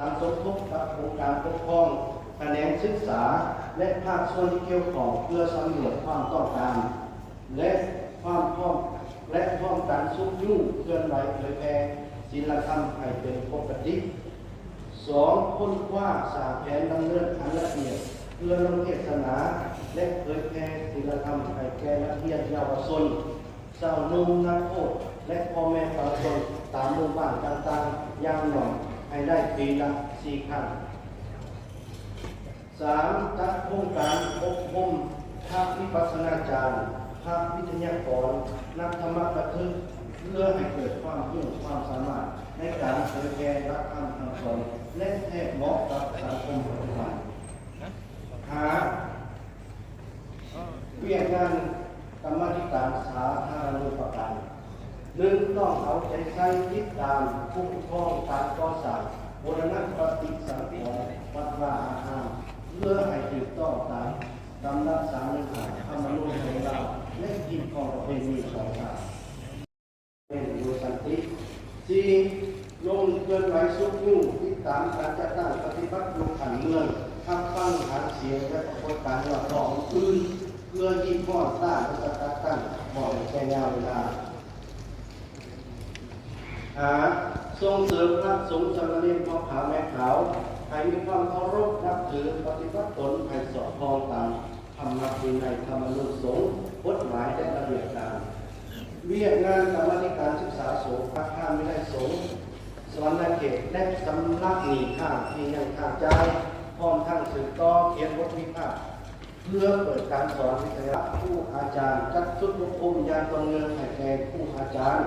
ສານສົມທົບກັບອົງການປົກຄອງ, ຂະແໜງສຶກສາ ແລະ ພາກສ່ວນທີ່ກ່ຽວຂ້ອງ ເພື່ອສຳຫຼວດຄວາມຕ້ອງການ ແລະ ຄວາມພ້ອມ ແລະ ພ້ອມກັນຊຸກຍູ້ເຄື່ອນໄຫວເຜີຍແຜ່ສິນລະທຳໃຫ້ເປັນປົກກະຕິ. ສອງ, ຄົ້ນຄວ້າສ້າງແຜນດຳເນີນອັນລະອຽດ ເພື່ອລົງເທດສະໜາ ແລະ ເຜີຍແຜ່ສິນລະທຳໃຫ້ແກ່ນັກຮຽນເຍົາວະຊົນ, ຊາວໜຸ່ມນັກໂທດ ແລະ ພໍ່ແມ່ປະຊາຊົນຕາມໝູ່ບ້ານຕ່າງໆ ຢ່າງໜ້ອຍໃຫ້ໄດ້ປີລະສີ່ຄັ້ງ. ສາມ, ຈັດໂຄງການອົບຮົມພະວິປັດສະນາຈານ, ພະວິທະຍາກອນ, ນັກທຳມະບັນທຶກ ເພື່ອໃຫ້ເກີດຄວາມຮູ້ຄວາມສາມາດໃນການເຜີຍແຜ່ຫຼັກທຳຄຳສອນ ແລະ ແທດເໝາະກັບສັງຄົມປັດຈຸບັນ. ຫ້າ, ວຽກງານກຳມາທິການສາທາລະນູປະການ. ໜຶ່ງ, ຕ້ອງເອົາໃຈໃສ່ຕິດຕາມ, ຄຸ້ມຄອງການກໍ່ສ້າງບູລະນະປະຕິສັງຂອນວັດວາອາຮາມ ເພື່ອໃຫ້ຖືກຕ້ອງຕາມດຳລັດສາມໜຶ່ງຫ້າ ທຳມະນູນແຫ່ງລາວ ແລະ ຮີດຄອງປະເພນີຂອງຊາດ. ເປັນໂດຍສັນຕິ. ສີ່, ລົງເຄື່ອນໄຫວຊຸກຍູ້ ຕິດຕາມການຈັດຕັ້ງປະຕິບັດຢູ່ຂັ້ນເມືອງ, ຮັບຟັງຫາງສຽງ ແລະ ປາກົດການຍ້ອນຮ້ອງອື່ນໆ ເພື່ອຮີດຮ້ອນຕ້ານ ແລະ ສະກັດກັ້ນບໍ່ໃຫ້ແກ່ຍາວເວລາ. ຫ້າ, ສົ່ງເສີມພະສົງສາມະເນນເຜົ່າຂາວແມ່ຂາວ ໃຫ້ມີຄວາມເຄົາລົບນັບຖື ປະຕິບັດຕົນໃຫ້ສອດຄ່ອງຕາມ ທຳມະວິໄນ, ທຳມະນູນສົງ, ກົດໝາຍ ແລະ ລະບຽບການ. ວຽກງານກຳມາທິການສຶກສາສົງ, ພະທານວິໄນສົງ, ສະຫວັນນະເຂດ ແລະ ຊຳລະໜີ້ຄ້າງທີ່ຍັງຄ້າງຈ່າຍ, ພ້ອມທັງສືບຕໍ່ຂຽນບົດວິພາກ ເພື່ອເປີດການສອນວິທະຍາ ຄູອາຈານ, ຈັດຊຸດອົບຮົມຢ່າງຕໍ່ເນື່ອງໃຫ້ແກ່ຄູອາຈານ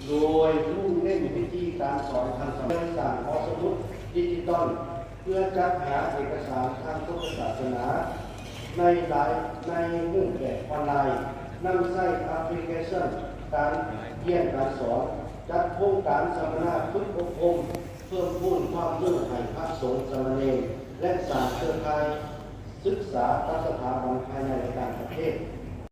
ໂດຍມຸ່ງເນັ້ນວິທີການສອນທັນສະໄໝ, ສ້າງຫໍສະໝຸດດິຈິຕອນ ເພື່ອຈັດຫາເອກະສານທາງພຸດທະສາສະໜາໃນຫຼາຍ ໃນຮູບແບບອອນລາຍ, ນຳໃຊ້ແອັບພລິເຄຊັນການຮຽນການສອນ, ຈັດໂຄງການສຳມະນາຝຶກອົບຮົມ ເພີ່ມພູນຄວາມຮູ້ໃຫ້ພະສົງສາມະເນນ ແລະ ສ້າງເຄືອຂ່າຍສຶກສາກັບສະຖາບັນພາຍໃນ ແລະ ຕ່າງປະເທດ.